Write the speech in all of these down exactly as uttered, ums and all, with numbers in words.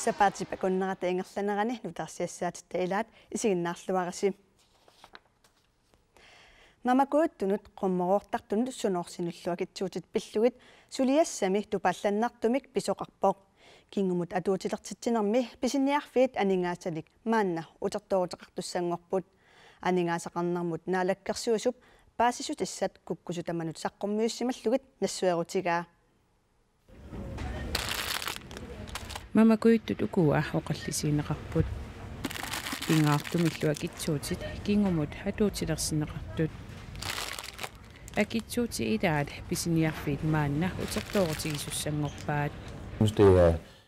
Sapaatip akunnerata ingerlanerani nutaarsiassaatitta ilaat isiginnaarluarisi. Mamakujuttunut qummoroortartunut sunoorsinullu akitsuutit pillugit suliassami tupaallannartumik pisoqarpoq. Kingumut atuutilersitsinermi pisiniarfiit aningaasalik maanna utertooruteqartussanngorput. Aningaasaqarnermut Naalakkersuisup paasissutissat kukkusut tamanut saqqummiussimallugit nassuerutigaa. Mamakujuttut ukua oqallisigineqarput. Pingaartumillu akitsuutit kingumut atuutilersinneqartut. Akitsuutit ilaat pisiniarfiit maanna utertoorutigisussanngorpaat.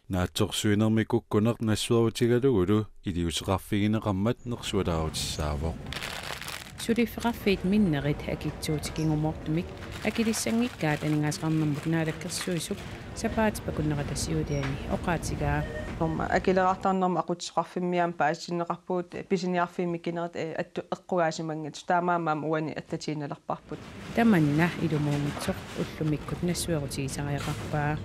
Naatsorsuinermi kukkuneq nassuerutigalugulu iliuuseqarfigineqarmat nersualaarutissaavoq. Suliffeqarfiit minnerit akitsuutit kingumoortumik akilissanngikkaat aningaasaqarnermut Naalakkersuisup sapaatip akunnerata siuliani oqaatigaa. Norma akileraartarnermut aqutsisoqarfimmi aamma paasitinneqarpugut, eh, pisiniarfiit mikinerit, eh, attu eqqugaasimanngitsut. Taamaammat aamma uani attatiinnalerparput. Tamanna ilumuunngitsoq ullumikkut nassuerutigisariaqarpaa.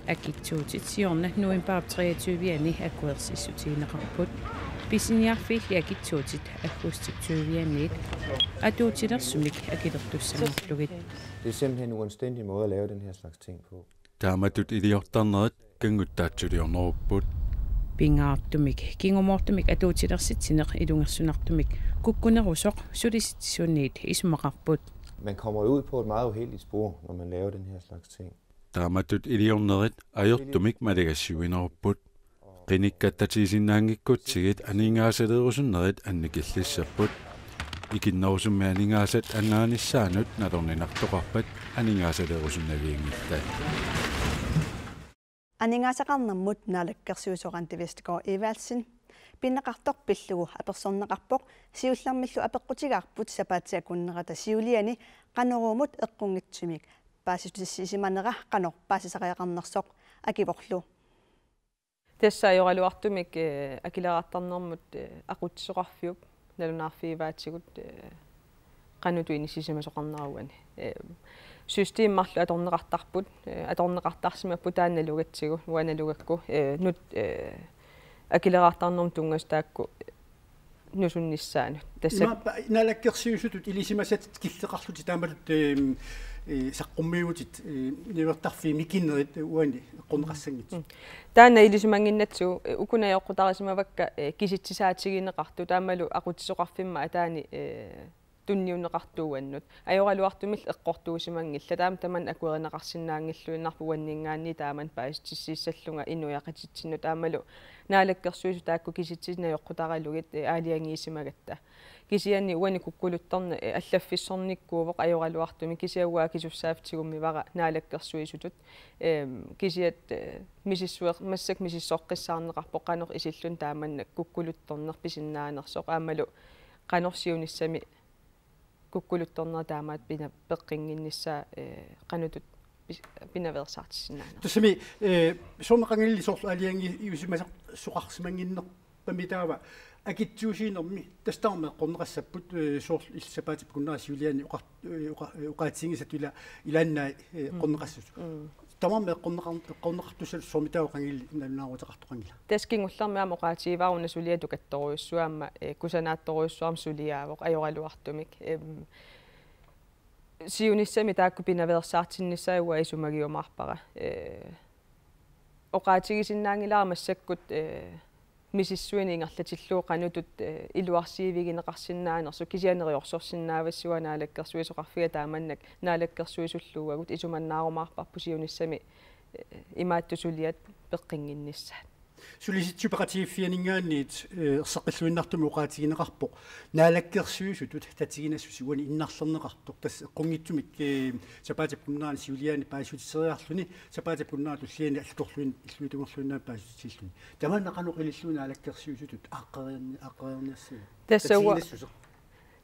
Akitsuutit siorna novembarip treogtyve-ani akuersissutigineqarput. Pisiniarfiilli akitsuutit aggustip tyve-aniit atuutilersumik akilertussanngorlugit. Det er simpelthen en uanstændig måde at lave den her slags ting på. Taamatut iliortarnerit kannguttaatsuliornerupput. Pingaartumik kingumoortumik atuutilersitsineq ilungersunartumik kukkunerusoq sulisitsisuniit isumaqarput. Man kommer jo ud på et meget uheldigt spor, når man laver den her slags ting. Taamatut iliornerit ajortumik malagassiuinerupput. Qinikkat tatigisinnaanngikkutsigit aningaasaleerusunnerit annikillissapput. Ikinnerusummi aningaasat angaanissaannut nalorninartoqarpat aningaasaleerusunnavianngillat. Aningaasaqarnermut Naalakkersuisoq Randi Vestergaard Evaldsen pineqartoq pillugu apersorneqarpoq, siullermillu apeqqutigaarput sapaatip akunnerata siuliani Qanoruumut eqqunngitsumik paasissutissisimanera qanoq paasisariaqarnersoq akivorlu. Tassa ajoraluartumik, eh, akileraartarnermut, eh, aqutsisoqarfiup nalunaarfigivaatigut, eh, qanoq inissisimasoqarnera uani. Eh, systemi marluk atorneqartarput, eh, atorneqartarsimapput taanna nalugatsigu, uanga nalugakku, eh, nut-, eh, akileraartarnermut tunngasut taakku nusunnissaannut. Tassa ima pa-, Naalakkersuisutut ilisimasatit killeqarlutit taamatut, ehm, eh, saqqummiutit, eh, niuertarfiit mikinerit uani eqqunneqassanngitsut. Mm. Taanna ilisimannginnatsigu, eh, uku najoqqutarisimavakka, eh, kisitsisaatigineqartut taamalu aqutsisoqarfimma ataani, eh, tunniunneqartuuannut. Ajoraluartumillu eqqortuusimanngillat, taama tamanna akuerineqarsinnaanngilluinnarpoq uanninngaanniit taamani paasissutissiissallunga inuiaqatitsinnut taamalu Naalakkersuisut taakku kisitsisit najoqqutaralugit, eh, aalajangiisimagatta. Kisianni uani kukkuluttorneq, eh, allaffissornikkuuvoq ajoraluartumik, kisianni uanga akisussaaffigiummivara Naalakkersuisutut. Ehm, kisiat, eh, misissuer-, massakkut misissoqqissaarneqarpoq qanoq isillugu taamannak kukkuluttorneq pisinnaanersoq aammalu qanoq siunissami kukkuluttornera taamaat pina-, peqqinnginnissaa, eh, qanoq pis-, pinaveersaartissinnaanersoq. Tassami, eh, soormi qangali soorlu aalajangiusimasoqarsimannginnerpami taava akitsuusiinermi tassa tamarmik eqqorneqassapput, eh, soorlu illit sapaatip akunnerata siuliani oqar-, eh, oqa-, eh, oqaatiginngisat ila-, ilaannaat, eh, mm, eqqorneqassasut. Mm. Tamarmik eqqorneqar-, eqqorneqartussatut soormi taava qangali nalunaaruteqartoqanngilaq? Tassa kingullermi aamma oqaatigivara una suliatut kattorujussuaq aamma, eh, kusanaattorujussuarmik suliaavoq ajoraluartumik. Em, siunissami taakku pinaveersaartinnissaat uanga isumagiumaarpara. Eh, oqaatigisinnaanngilara massakkut, eh, misissuineq ingerlatillugu qanoq, eh, iluarsiivigineqarsinnaanersoq, kisianni neriorsorsinnaavassi uanga naalakkersuisoqarfiga taamannak naalakkersuisullu uagut, isumannaarumaarparput siunissami, eh, imaattut suliat peqqinnginnissaat. Sulisitsisut Peqatigiiffianinngaanniit, eh, erseqqilluinnartumik oqaatigineqarpoq naalakkersuisutut tatiginassuseq uani innarlerneqartoq, tassa eqqunngitsumik, eh, sapaatip akunnerata siuliani paasissutisseriarluni, sapaatip akunnerata tulliani allatulluin-, illuatungerluinnaani paasissutissilluni. Tamanna qanoq ilillugu naalakkersuisutut aaqqereerni-, aaqqereerniarsiuk? Tassa uanga tatiginassuseq.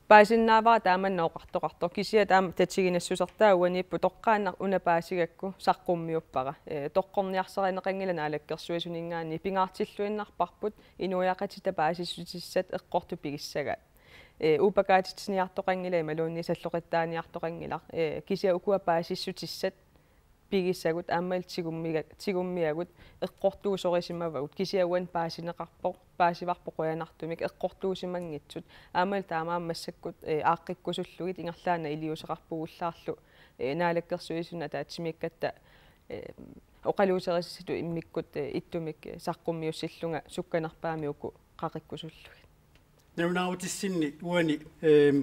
Paasinnaavara taamanna oqartoqartoq, kisianni taama tatiginassusertaa uaniippoq, toqqaannaq una paasigakku saqqummiuppara. Eh, toqqorniarsarineqanngilaq naalakkersuisuninngaanniit, pingaartilluinnarparput inuiaqatitta paasissutissat eqqortut pigissagaat. Eh, uupakaatitsiniartoqanngilaq imaluunniit salloqittaaniartoqanngilaq. Eh, kisianni ukua paasissutissat pigisagut aammalu tigummiga-, tigummiagut eqqortuussorisimavagut, kisianni uani paasineqarpoq, paasivarput qujanartumik eqqortuussimanngitsut, aammalu taamaammat massakkut, eh, aaqqikkusullugit ingerlaannaq iliuuseqarpugullaarlu, eh, naalakkersuisunut ataatsimiikkatta, eh, oqaluuserisassattut immikkut, eh, ittumik saqqummiussillunga sukkanerpaamik uku qaqikkusullugit. Nalunaarutissinni uani, ehm,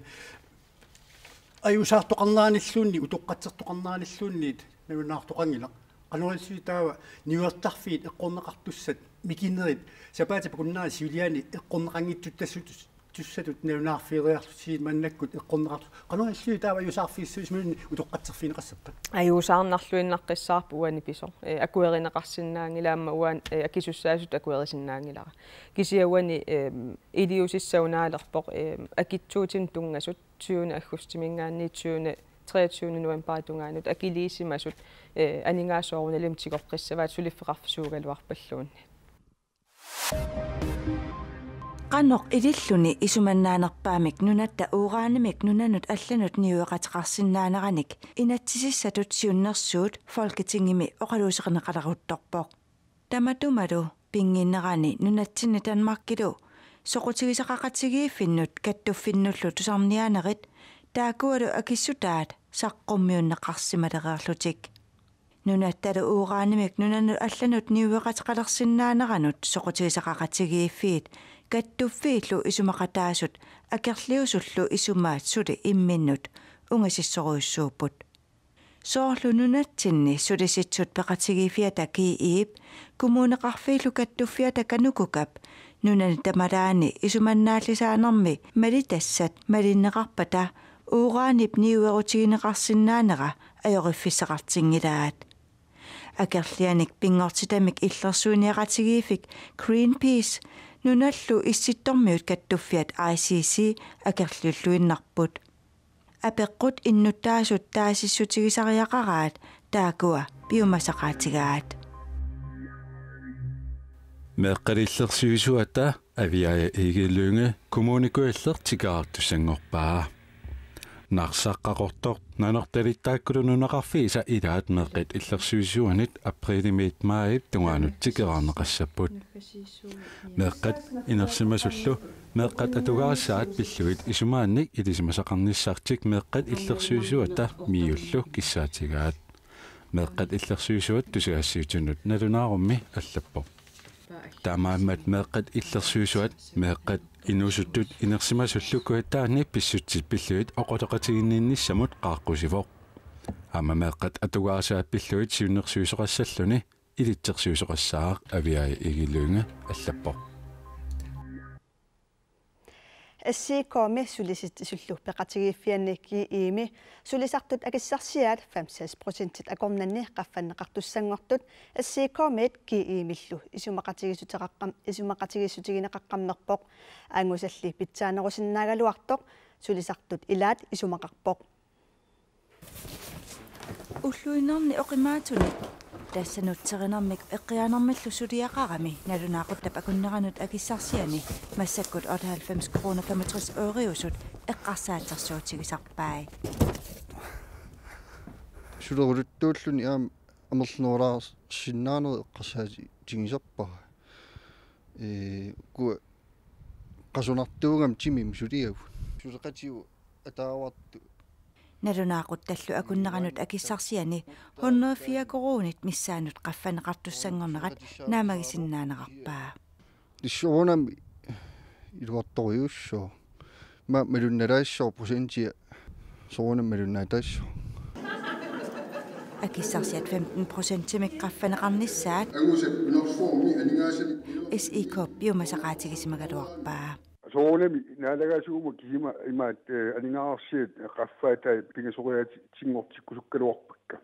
ajuusaartoqarneranilluunniit, utoqqatsertoqarneranilluunniit nalunaartoqanngilaq. Qanoq ilillutit taava niuertarfiit eqqorneqartussat mikinerit sapaatip akunnerani siuliani eqqorneqanngitsut tassut tussatut nalunaarfigeriarlutigit maannakkut eqqorneqartut. Qanoq ilillutit taava ajuusaarfigissagutsiminni utoqqatserfigineqassappat? Ajuusaarnarluinnaqqissaarpoq uani pisoq. Eh, akuerineqarsinnaanngilaq aamma uani, eh, akisussaasutut akuerisinnaanngilara. Kisianni uani, eh, iliuusissaq unaalerpoq, eh, akitsuutinut tunngasut tyvende aggustimiingaanniit tyvende treogtyvende novembarip tungaanut akiliisimasut, eh, aningaasat soorunalimi tigoqqissavaat suliffeqarfik suugaluarpalluunniit. Qanoq ililluni isumannaanerpaamik nunatta uranimik nunanut allanut niueqateqarsinnaaneranik inatsisissatut siunnersuut Folketingimi oqaluuserineqaleruttorpoq. Tamatumalu pinnginnerani nunatsinni Danmarkilu soqutigisaqaqatigiiffinnut kattuffinnullu tusarniaanerit taakkualu akissutaat saqqummiunneqarsimalereerlutik. Nunattalu uranimik nunanut allanut niueqateqalersinnaaneranut soqutigisaqaqatigiiffiit kattuffiillu isumaqataasut akerliusullu isumaat suli imminnut ungasissorujussuupput. Soorlu nunatsinni Sulisitsisut Peqatigiiffiata G E-p, Kommuneqarfiillu Kattuffiata Kanukukap, nunani tamalaani isumannaallisaanermi malitassat malinneqarpata uranip niuerutigineqarsinnaanera ajoriffissaqartinngilaat. Akerlianik pinngortitamik illersuiniaqatigiiffik Greenpeace nunallu Issittormiut Kattuffiat I C C akerliulluinnarput. Apeqqut innuttaasut taasissutigisariaqaraat taakkua piumasaqaatigaat. Meeqqat illersuisuata Aviaja Egede Lynge Kommune Kujalleq tikeraartussanngorpaa. Narsaq, Qaqortoq Nanortalittaakkulu nunaqarfiisa ilaat meeqqat illersuisuanit apriilimiit maajip tungaanut tikeraarneqassapput. Meeqqat inersimasullu meeqqat atugaasaat pillugit isumaannik ilisimasaqarnissartik meeqqat illersuisuata MIO-llu kissaatigaat. Meeqqat illersuisuat tusagassiuutinut nalunaarummi allappoq. Taamaammat meeqqat illersuisuat meeqqat inuusuttut inersimasullu kujattaanni pissutsit pillugit oqaloqatiginninnissamut qaaqqusivoq. Aamma meeqqat atugaasaat pillugit siunnersuisoqassalluni ilitsersuisoqassaaq, Aviaja Egede Lynge allappoq. S I K-mi Sulisitsisut Peqatigiiffianni G E-mi sulisartut akissarsiaat femogtres procentit akornanni qaffanneqartussanngortut S I K-miit G E-millu isumaqatigiissuteqaqqam-, isumaqatigiissutigineqaqqammerpoq. Angusalli pitsaanerusinnaagaluartoq sulisartut ilaat isumaqarpoq. Ulluinnarni oqimaatsunik tassa nutserinermik eqqianermillu suliaqarami nalunaaquttap akunneranut akissarsiani massakkut otteoghalvfems kroner femogtres øriusut eqqarsaatsersuutigisarpai. Suleruluttuulluni aamma amerlanerulaarsinnaanera eqqarsaatigisarpara. Ee, ukua qasunartuugami timimik suliagut. Suleqatigut ataavartut. Nalunaaquttallu akunneranut akissarsiani hundrede og fire koruunit missaanut qaffanneqartussanngornerat naammagisinnaanerarpaa. Tassa soorunami iluartorujussuuvoq. Aamma malunnalaassaaq, procentia soorunami malunnaataassaaq. Akissarsiat femten procentimik qaffanneqarnissaat S I K-p piumasaqaatigisimagaluarpaa. Soorunami naalagaasuuguma kisima imaat, eh, aningaasarsiat qaffaatai pingasoriaatinngortikkusukkaluarpakka.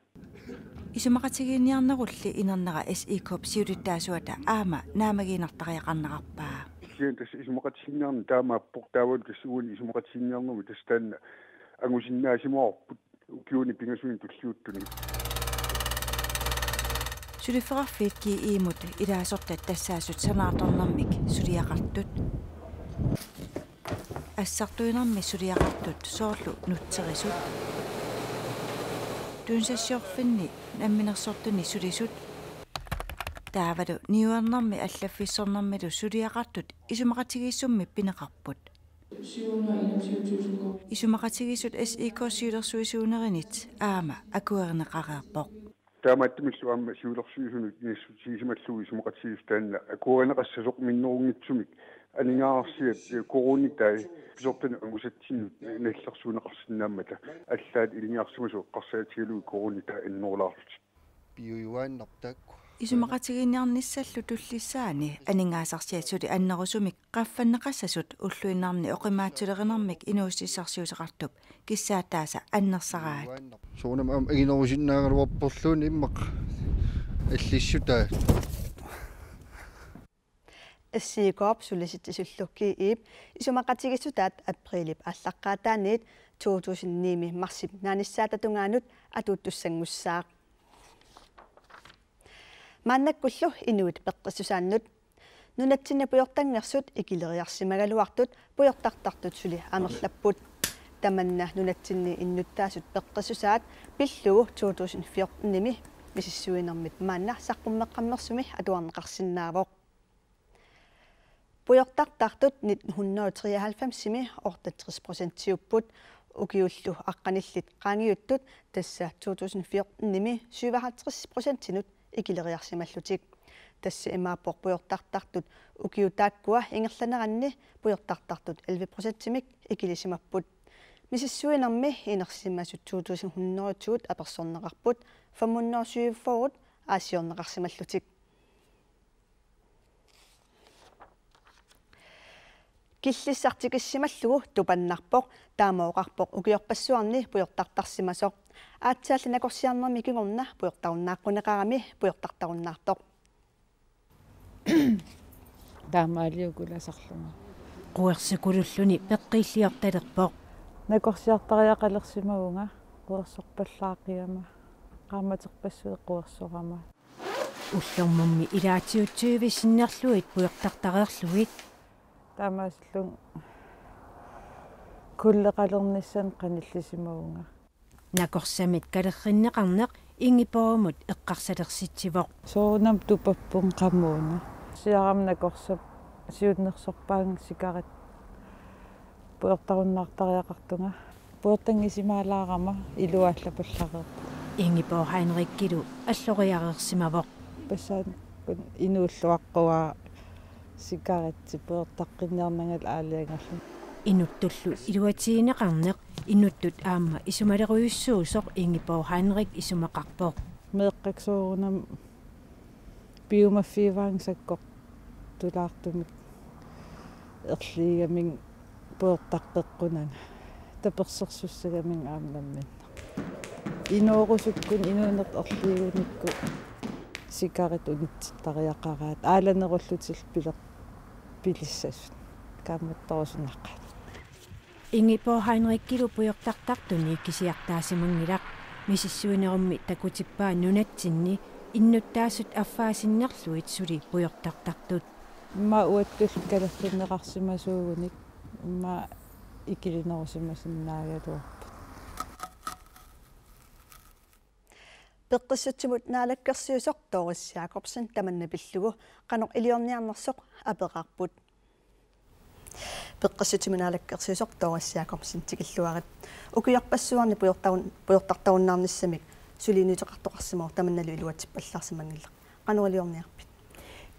Isumaqatigiinniarnerulli inernera S I K-p siulittaasuata aamma naammagiinnartariaqarnerarpaa. Kisianni tassa isumaqatigiinniarneq taamaappoq, taavalu tassa uani isumaqatigiinniarnermi tassa taanna angusinnaasimavoq ukiuni pingasuni tulliuttuni. Suliffeqarfiit G E-mut ilaasortat tassaasut sanaartornermik suliaqartut, assartuinermi suliaqartut soorlu nutserisut, tunisassiorfinni namminersortuni sulisut. Taavalu niuernermi allaffissornermilu suliaqartut isumaqatigiissummi pineqarput. Isumaqatigiissut S I K siulersuisuunerinit aamma akuerineqareerpoq. Taamaattumillu aamma siulersuisunut inassutigisimallugu isumaqatigiissut taanna akuerineqassasoq minnerunngitsumik aningaasarsiat coronai pisortanut angusatsinnut nallersuunneqarsinnaammata allaat ilinniarsimasut eqqarsaatigalugit coronai annerulaarlutik. Piujuaannartaakku. Isumaqatigiinniarnissallu tullissaani aningaasarsiat suli annerusumik qaffanneqassasut ulluinnarni oqimaatsulerinermik inuussutissarsiuteqartup kissaataasa annersaraat. Soorunami aamma anginerusinnaagaluarporluunniit immaqa allissutaat. S I K-p sulisitsisullu G I-p isumaqatigiissutaat apriilip aallaqqaataaniit to tusind ni-mi marsip naanissaata tungaanut atuuttussanngussaaq. Maannakkullu inuit peqqissusaannut. Nunatsinni pujortanngersut ikileriarsimagaluartut pujortartartut suli amerlapput. Tamanna nunatsinni innuttaasut peqqissusaat pillugu to tusind fjorten-imi misissuinermit maanna saqqummeqqammersumi atuarneqarsinnaavoq. Pujortartartut nitten hundrede og treoghalvfems-imi otteogtres procentiupput, ukiullu aqqanillit qaangiuttut, tassa to tusind fjorten-imi syvoghalvtreds procentinut ikileriarsimallutik. Tassa imaappoq pujortartartut ukiut taakkua ingerlaneranni pujortartartut elleve procentimik ikilisimapput. Misissuinermi inersimasut to tusind hundrede-tut apersorneqarput fem hundrede syvogfyrre aasiorneqarsimallutik. Killissaq tikissimallugu tupannarpoq, taama oqarpoq ukiorpassuarni pujortartarsimasoq. Aatsaalli nakorsiarnermi kingorna pujortarunnaaqquneqarami pujortartarunnaartoq. Taamaaliukulasarlunga. Quersikululluni peqqiilliortalerpoq. Nakorsiartariaqalersimavunga quersorpallaaqigama, qaammaterpassuit quersorama. Ullormummi ilaatigut tyve sinnerlugit pujortartareerlugit. Taamaasillunga kulleqalernissanik qanillisimavunga. Nakorsamit kalerrinneqarneq Ingeborgimut eqqarsalersitsivoq. Soorunami tupappunga qamuuna. Siarama nakorsap siunnersorpaanga sikarit pujortarunnaartariaqartunga. Pujortanngisimaalaarama iluaallapallareerpoq. Ingeborg Heinrickilu alloriareersimavoq. Passaakkut inuulluaqquaa sikaritsi pujortaqqinniarnangalu aalajangerluni. Inuttullu iluatigineqarneq inuttut aamma isumalerujussuusoq Ingeborg Heinrich isumaqarpoq. Meeqqakka soorunami piumaffigivaannga sakkortulaartumik erligigamik pujortaqqeqqunanga. Tapersersussagaminnga aamma namminneq. Inoorusukkunni inuunertut erligigunikku sikarit unitsittariaqaraat aalanerullutillu piler-, pilissasut. Kaammattorusunaqaat. Ingeborg Heinrickilu pujortartartuni kisiartaasimanngilaq, misissuinerummi takutippaa nunatsinni innuttaasut affaa sinnerlugit suli pujortartartut. Immaqa uattullu kalerrinneqarsimasuugunik immaqa ikilinerusimasinnaagaluarput. Peqqissutsimut naalakkersuisoq Doris Jakobsen tamanna pillugu qanoq iliorniarnersoq aperaarput. Peqqissutsimut naalakkersuisoq Doris Jakobsen, tikilluarit. Ukiorpassuarni pujortarun-, pujortartarunnaarnissamik suliniuteqartoqarsimavoq, tamannalu iluatsippallaarsimanngilaq. Qanoq iliorniarpit?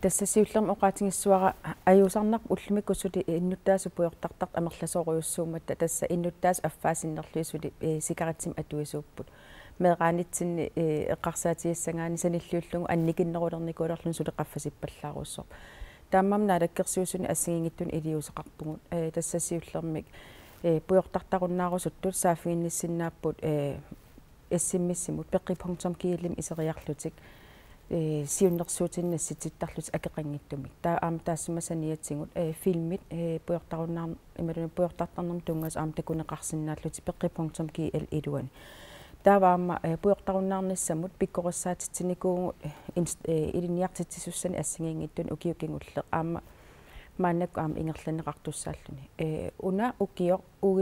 Tassa siullermik oqaatigissavara ajuusarnarpoq ullumikkut suli innuttaasut pujortartartut amerlasoorujussuummatta, tassa innuttaasut affaa sinnerlugit suli, ee, sikaritsimik atuisuupput. Meeraanitsinni, ee, eqqarsaatigissagaanni sanilliullugu annikinnerulernikuulerluni suli qaffasippallaarujussuuvoq. Taamaammat naalakkersuisuni assigiinngitsunik iliuuseqarpugut. Ee, tassa siullermik, ee, pujortartarunnaarusuttut saaffiginnissinnaapput, ee, S M S-imut peqqi punktum G L-imut iseriarlutik, ee, siunnersuutinik nassitsittarlutik akeqanngitsumik. Taava aamma taassuma saniatigut, ee, filmit, ee, pujortarunnaar-, imaluunniit pujortartarnermut tunngasut aamma takuneqarsinnaallutik peqqi punktum G L iluani. Taava aamma, ee, pujortarunnaarnissamut pikkorissaatitsinikuuvugut, ee, ins-, ee, ilinniartitsisussanik assigiinngitsunik ukiut kingulliit aamma maannakkut aamma ingerlanneqartussaalluni. Ee, una ukioq U G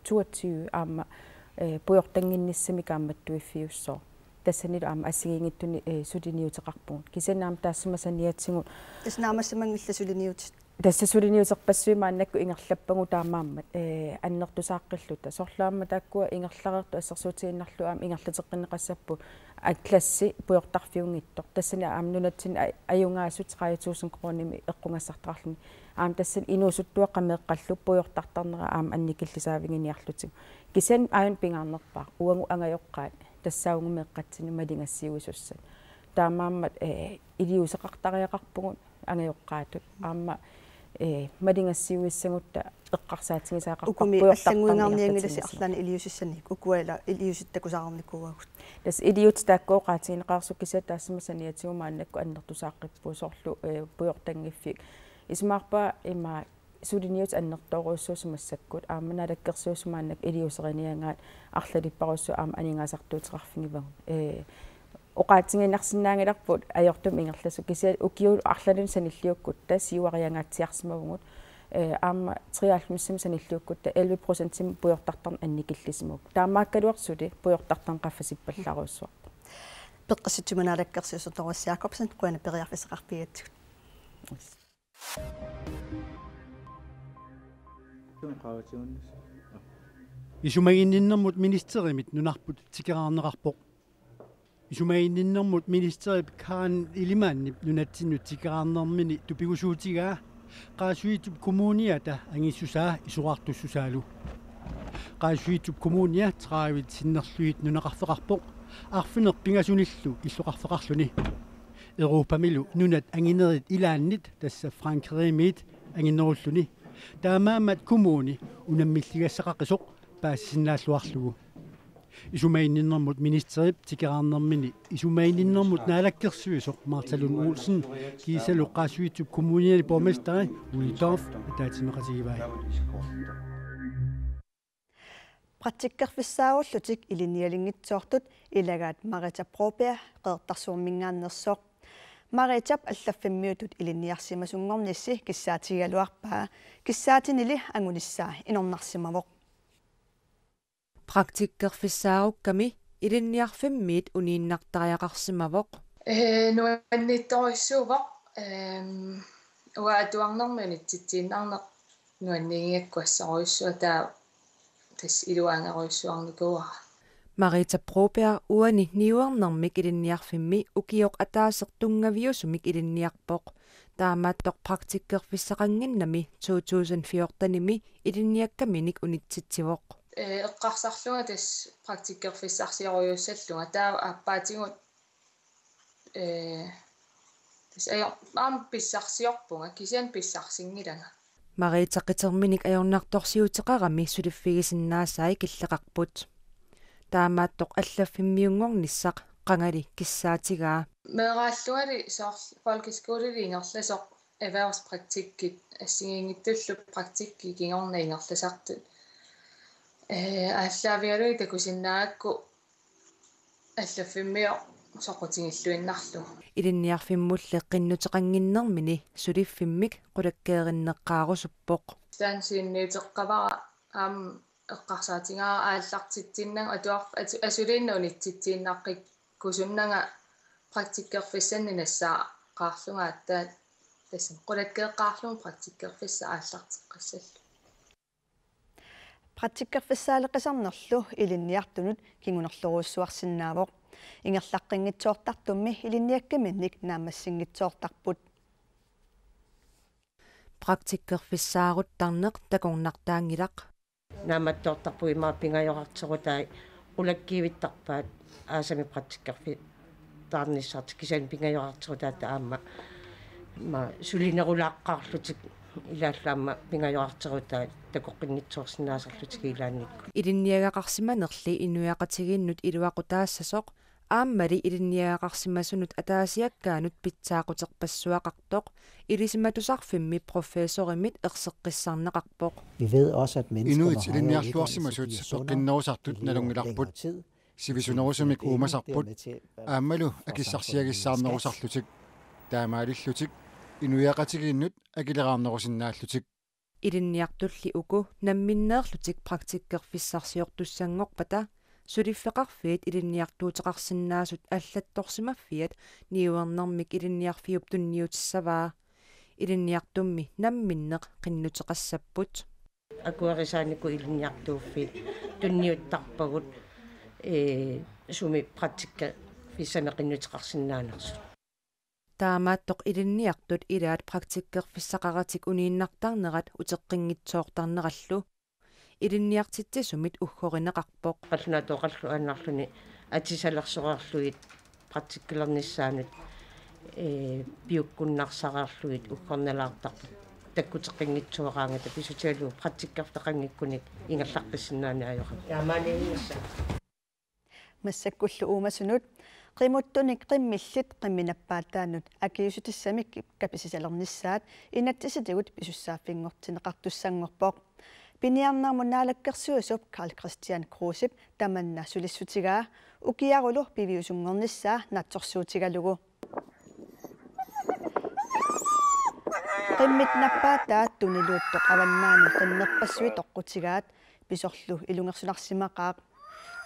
toogtyve aamma Ee, pujortannginnissamik aamma mattuiffiussaaq. Tassanilu aamma assigiinngitsunik, ee, suliniuteqarpugut. Kisianni aamma taassuma saniatigut. Tassa naammassimanngillat suliniutit. Tassa suliniuterpassuit maannakkut ingerlappagut taamaammat, ee, annertusaaqqilluta. Soorlu aamma taakkua ingerlareersut assersuutigiinnarlugu aamma ingerlateqqinneqassapput atlassi pujortarfiunngitsoq. Tassani aamma nunatsinni a-, ajugaasut tredive tusind kronimik eqqugassartaqarluni. Aamma tassani inuusuttuaqqat meeqqallu pujortartarnerat aamma annikillisaaviginiarlutik. Kisianni aajuna pingaarnerpaaq uagut angajoqqaat tassaagumeeqqatsinni maligassiuisussat. Taamaammat, ee, iliuuseqartariaqarpugut angajoqqaatut. Aamma, ee, maligassiuissagutta eqqarsaatigisariaqarparput. Ukumi pujortartarneq allannguingaarnianngilassi ingerlatsiniarlugu. Arlaannik iliuusissanik ukua ila iliuusittakusaarnikuuagut. Tassa iliuutit taakku oqaatigineqareersut kisianni taassuma saniatigut maannakkut annertusaaqqippugut soorlu, ee, pujortanngiffik. Isumaqarpunga ima suliniutit annertoorujussuusut massakkut aamma naalakkersuisut maannakkut iliuuseriniagaat arlalipparujussuit aamma aningaasartuuteqarfigivagut. Ee, oqaatigiinnarsinnaanngilarput ajortumik ingerlasut kisianni ukiut arlalinnik sanilliukkutta siuariangaatsiarsimavugut. Ee, aamma treoghalvfemsimik sanilliukkutta elleve procentimik pujortartarneq annikillisimavugut. Taamaakkaluartoq suli pujortartarneq qaffasippallarujussuarpoq. Peqqissitsisumik naalakkersuisoq Doris Jakobsen, qujanaq periarfissaqarfigigatsigut. Isumaginninnermut ministerimit nunarput tikeraarneqarpoq. Isumaginninnermut ministerip Karen Ellemannip nunatsinnut tikeraarnermini tupigusuutigaa Qaasuitsup Kommuniata angissusaa isorartussusaalu. Qaasuitsup Kommunia tredive sinnerlugit nunaqarfeqarpoq, arfineq-pingasunillu illoqarfeqarluni. Europamilu nunat anginerit ilaannit, tassa Frankrigimiit anginerulluni. Taamaammat kommuni unammilligassaqaqisoq paasisinnaalluarlugu. Isumaginninnermut ministerip tikeraarnermini isumaginninnermut naalakkersuisoq Martha Lund Olsen kiisalu Qaasuitsup Kommuniani borgmesteri Ole Torff ataatsimeeqatigivai. Praktikkerfissaarullutik ilinnialinngitsoortut ilagaat Marita Broberg Qeqertarsuarminngaanneersoq. Maritap allaffimmiutut ilinniarsimasunngornissi kissaatigigaluarpaa, kissaatinili angunissaa inornarsimavoq. Praktikkerfissaarukkami ilinniarfimmiit uniinnartariaqarsimavoq. Ee, nuannittorujussuuvoq, ehm, uanga atuarnermik unitsitsiinnarneq nuanniigigakku assorujussuaq, taava tassa iluaangerujussuarnikuuara. Marita Broberg uani niuernermik ilinniarfimmi ukioq ataaseq tunngaviusumik ilinniarpoq. Taamaattoq praktikkerfissaqannginnami to tusind fjortenimi ilinniakkaminik unitsitsivoq. Ee, eqqarsarlunga tassa praktikkerfissarsiorujussuullunga, taava aappaatigut, ee, tassa ajor-, aamma pissarsiorpunga, kisianni pissarsinngilanga. Marita qiterminik ajornartorsiuteqarami suliffigisinnaasai killeqarput. Taamaattoq allaffimmiunngornissaq qangali kissaatigaa. Meeraallungali soorlu folkeskolili ingerlasoq erhvervspraktikkit assigiinngitsullu praktikkit kingorna ingerlasartut. Ee, aallaavigalugit takusinnaagakku allaffimmiu soqutigilluinnarlugu. Ilinniarfimmulli qinnuteqannginnermini suliffimmik qulakkeerinneqqaarusuppoq. Taanna sunniuteqqavara aamma eqqarsaatigaara aallartitsinnagu atuar-, atu-, asuliinnaq unitsitsiinnaqqikkusunnanga praktikkerfissannik nassaaqaarlunga aatsaat tassami qulakkeeqqaarlugu praktikkerfissaq aallarteqqissallugu. Praktikkerfissaaleqisarnerlu ilinniartunut kingunerlorujussuarsinnaavoq. Ingerlaqqinngitsoortartummi ilinniakkaminnik naammassinngitsoortarput. Praktikkerfissaaruttarneq takornartaanngilaq. Naammattoortarpugut ima pingajorarterutai qulakkiivittarpaat aasami praktikkerfissaarnissartik, kisianni pingajorarterutaat aamma ima sulinerulaaqqaarlutik ilaallu aamma pingajorarterutaat takoqqinngitsoorsinnaasarlutik ilaannikkut. Ilinniagaqarsimanerli inuiaqatigiinnut iluaqutaassasoq aammali ilinniagaqarsimasunut ataasiakkaanut pitsaaquterpassuaqartoq ilisimatusarfimmi professorimit erseqqissarneqarpoq. Vi ved også, at mennesker med højere uddannelse bliver sundere, de lever længere tid. Inuit ilinniarluarsimasut peqqinnerusartut nalunngilarput. Sivisunerusumik uumasarput. Aammalu akissarsiagissaarnerusarlutik. Taamaalillutik inuiaqatigiinnut akileraarnerusinnaallutik. Ilinniartulli uku namminneerlutik praktikkerfissarsiortussanngorpata suliffeqarfiit ilinniartuuteqarsinnaasut allattorsimaffiat niuernermik ilinniarfiup tunniutissavaa. Ilinniartummi namminneq qinnuteqassapput. Akuerisaanikkut ilinniartuuffiit tunniuttarpagut, ee, sumi praktikkerfissanik qinnuteqarsinnaanersut. Taamaattoq ilinniartut ilaat praktikkerfissaqaratik uniinnartarnerat uteqqinngitsoortarnerallu ilinniartitsisumit uggorineqarpoq. Qallunaatut oqallu aannarluni atisalersoreerlugit praktikkilernissaanut, ee, piukkunnarsareerlugit uggornalaartarput. Takkuteqqinngitsooraagut, pisutigalugu praktikkerfeqanngikkunik ingerlaqqissinnaaneq ajoramik. Taamaaniinnassaaq. Massakkullu uumasunut qimuttunik qimmillit qimminappaataanut akiuussutissamik kapissisalernissaat inatsisitigut pisussaaffinngortinneqartussanngorpoq. Piniarnermut naalakkersuisup Karl-Kristian Krusep tamanna sulissutigaa ukiarulu piviusunngornissaa naatsorsuutigalugu. Qimmit nappaataat tuniluuttoq avannaani qimmerpassuit toqqutigaat pisorlu ilungersunarsimaqaaq.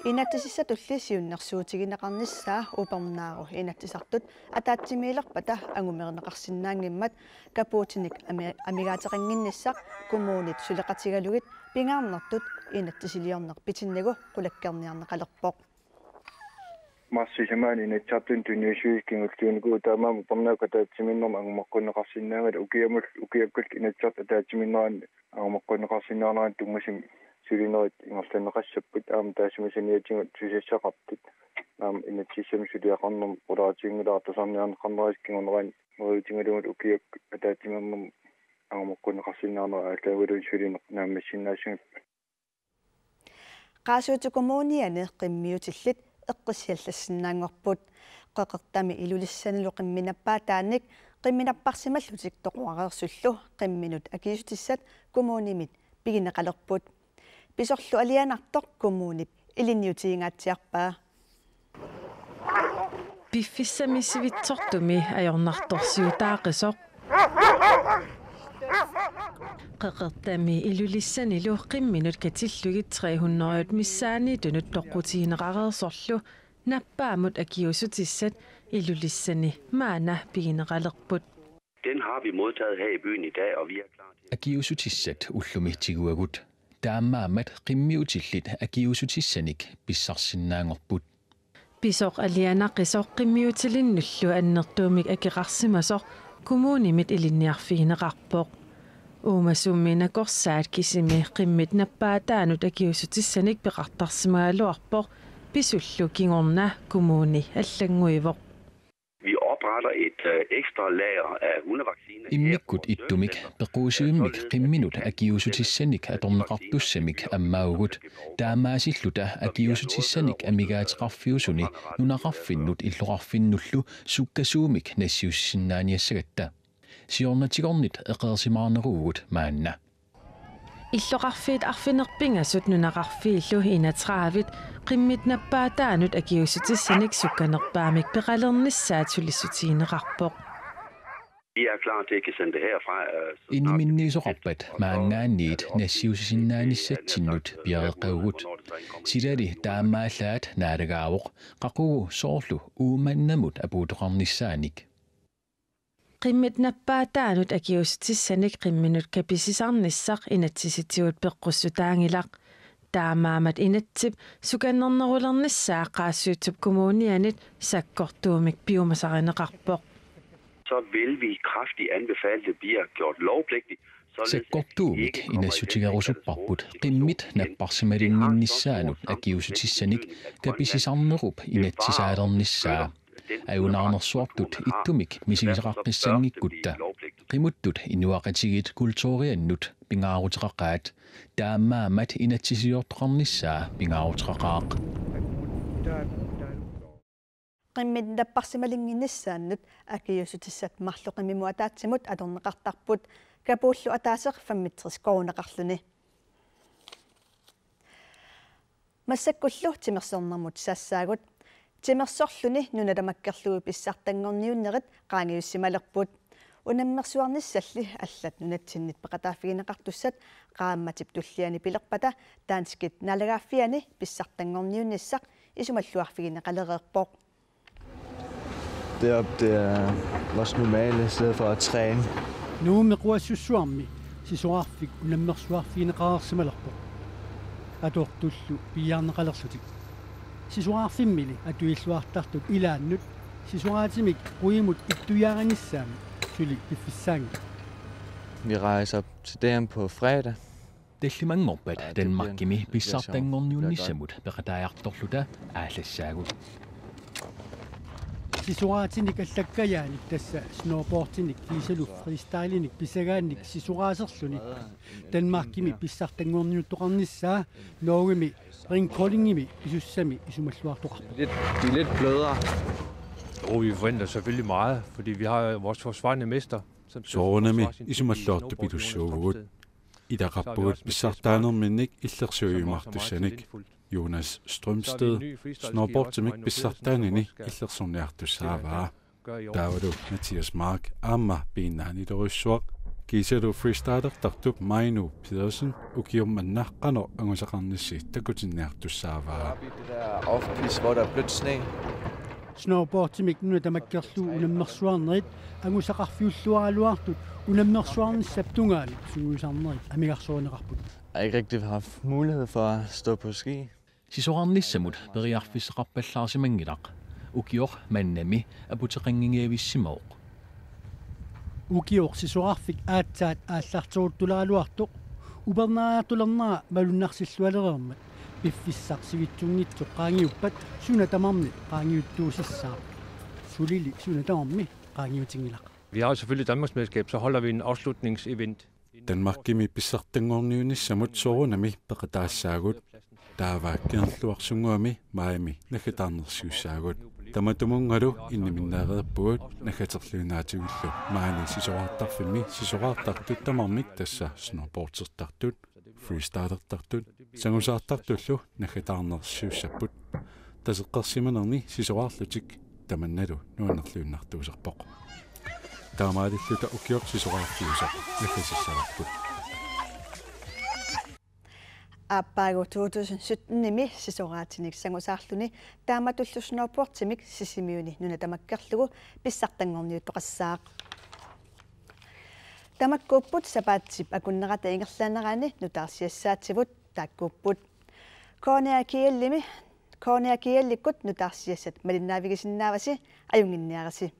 Inatsisissatulli siunnersuutigineqarnissaa upernaaru inatsisartut ataatsimiilerpata angumerineqarsinnaanngimmat kapuutinik ami-, amigaateqannginnissaq kommunit suleqatigalugit pingaarnertut inatsisiliorneq pitinnagu qulakkeerniarneqalerpoq. Marsi sisamanni Inatsisartuni tunniussisussat kingulliunnikuupput, taamaammat upernaaq ataatsimiinnermut angumeqqunneqarsinnaanngilaq, ukiamut-, ukiakkullu Inatsisartut ataatsimiinnerannut angumeqqunneqarsinnaanerannut tunngasumik sulinerit ingerlanneqassapput, aamma taassuma saniatigut susassaqartut aamma inatsisissamik suliaqarnermut qulaatiginngilara, tusarniarneqarnerisa kingorna neriuutigalugu ukiakkut ataatsimiinnermut angumeqqunneqarsinnaanerat aallaavigalugu sulineq naammassinnaassagatta. Qaasuitsup Kommuniani qimmiutillit eqqissiallassinnaanngorput. Qeqertami Ilulissanilu qimminappaataanik qimminapparsimallutik toqorareersullu qimminut akiuussutissat kommunimit pigineqalerput. Pisorlu alianartoq kommunip ilinniutigingaatsiarpaa. Piffissami sivitsortumi ajornartorsiutaaqisoq. Qeqertami Ilulissanilu qimminut katillugit tre hundrede missaanniitunut toqqutigineqareersorlu nappaammut akiuussutissat Ilulissani maanna pigineqalerput. Den har vi modtaget her i byen i dag, og vi er klar til... Akiuussutissat ullumi tiguagut. Taamaammat qimmiutillit akiuussutissanik pissarsinnaanngorput. Pisoq alianaqisoq qimmiutilinnullu annertuumik akeqarsimasoq kommunimit ilinniarfigineqarpoq. Uumasummi nakorsaat kisimi qimmit nappaataanut akiuussutissanik peqartarsimagaluarpoq, pisullu kingorna kommuni allannguivoq. Vi opretter et, øh, ekstra lager af hundevacciner her på Servicecenter. Immikkut ittumik pequusivimmik qimminut akiuussutissanik atorneqartussamik ammaavugut. Taamaasilluta akiuussutissanik amigaateqarfiusuni nunaqarfinnut illoqarfinnullu sukkasuumik nassiussinnaaniassagatta. Siornatigornit eqeersimaarneruvugut maanna. Illoqarfiit arfineq-pingasut nunaqarfiillu enogtredive qimmit nappaataanut akiuussutissanik sukkanerpaamik peqalernissaat sulissutigineqarpoq. Vi er klar til at kan sende det herfra, øh, så snart det bliver testet, og så, øh, er det jo, øh, Iniminniisoqarpat maanngaanniit nassiussisinnaanissatsinnik piareeqqavugut. Silali taamaallaat naalagaavoq, qaqugu soorlu Uummannamut apuutoqarnissaanik. Qimmit nappaataanut akiuussutissanik qimminut kapisisarnissaq inatsisitigut peqqussutaanngilaq. Taamaammat inatsisip sukannernerulernissaa Qaasuitsup Kommunianit sakkortuumik piumasarineqarpoq. Så vil vi kraftigt anbefale, at det bliver gjort lovpligtigt, således at vi ikke kommer i den her katastrofe igen. Sakkortuumik inassutigerusupparput qimmit napparsimalinnginnissaanut akiuussutissanik kapisisarnerup inatsisaalernissaa. Ajunaarnersuartut ittumik misigisaqaqqissanngikkutta. Qimuttut inuiaqatigiit kulturiannut pingaaruteqaqaat. Taamaammat inatsisiliortoqarnissaa pingaaruteqaqaaq. Qimmit napparsimalinnginnissaannut akiuussutissat marluk qimmimut ataatsimut atorneqartarput, kapuullu ataaseq femogtres koruuneqarluni. Massakkullu timersornermut sassaagut. Timersorluni nuna tamakkerlugu pissartanngorniunnerit qaangiussimalerput. Unammersuarnissalli allat nunatsinnit peqataaffigineqartussat qaammatip tulliani pilerpata danskit naalagaaffiani pissartanngorniunnissaq isumalluarfigineqalereerpoq. Deroppe, det er vores normale sted for at træne. Nuummi Quassussuarmi sisorarfik unammersuarfigineqareersimalerpoq. Atortullu piiarneqalerlutik. Sisorarfimmili atuilluartartut ilaannut sisoraatimik quimut ittuiaarinissaanut suli piffissaanngilaq. Vi rejser til D M på fredag. Tallimanngorpat Danmarkimi pissartanngorniunnissamut peqataajartorluta aallassaagut. Sisoraatinik allakkajaanik, tassa snowboardinik kiisalu freestylinik pisagaannik sisoraaserluni Danmarkimi pissartanngorniuttoqarnissaa Norgemi Ringkoldingimi pisussami isumalluartoqarpoq. Lidt, de er lidt blødere. Oh, vi forventer selvfølgelig meget, fordi vi har vores forsvarende mester. Soorunami isumalluartut pilussuuvugut. Ilaqarpugut pissartaanerminnik illersuiumaartussanik. Jonas Strømsted snowboardimik pissartaanini illersorniartussaavaa. Taavalu Mathias Mark aamma piinnaanilerujussuaq. Kiisalu freestylertartup Mainu Pedersen ukiormanna qanoq angusaqarnissi takutinniartussaavaa. Det der off-piste, hvor der er blødt sne. Snowboardimik nuna tamakkerlugu unammersuarnerit angusaqarfiulluaraluartut unammersuarnissap tungaanut sungiusarnerit amigarsorinneqarput. Jeg har ikke rigtig haft mulighed for at stå på ski. Sisorarnissamut periarfissaqarpallaarsimanngilaq. Ukioq mannami aputeqannginniavissimavoq. Ukioq sisorarfik aatsaat aallarteruttulaaraluartoq upernaajartulernera malunnarsillualereermat piffissaq sivitsunngitsoq qaangiuppat suna tamarmi qaangiuttuusissaaq. Sulili suna tamarmi qaangiutinngilaq. Vi har jo selvfølgelig Danmarksmesterskab, så holder vi en afslutningsevent. Danmarkimi pissartanngorniunnissamut soorunami peqataassaagut. Taava Kangerluarsunnguami maajimi naggataarnersiussaagut. Tamatumunngalu inniminneereerpugut naggaterluinnaatigullu maani sisoraartarfimmi sisoraartartut tamarmik, tassa snowboardertartut, freestylertartut, sangusaartartullu naggataarnersiussapput. Taseqqersimanerni sisoraarlutik tamannalu nuannerluinnartuusarpoq. Taamaalilluta ukioq sisoraarfiusoq naggasissavarput. Aappaagu to tusind sytten-imi sisoraatinik sangusaarluni taamatullu snowboardimik Sisimiuni nuna tamakkerlugu pissartanngorniuttoqassaaq. Tamakkuupput sapaatsip akunnerata ingerlanerani nutaarsiassaatsivut taakkuupput. K N R G L-imi, K N R G L-ikkut nutaarsiassat malinnaavigisinnaavasi, ajunnginniarisi.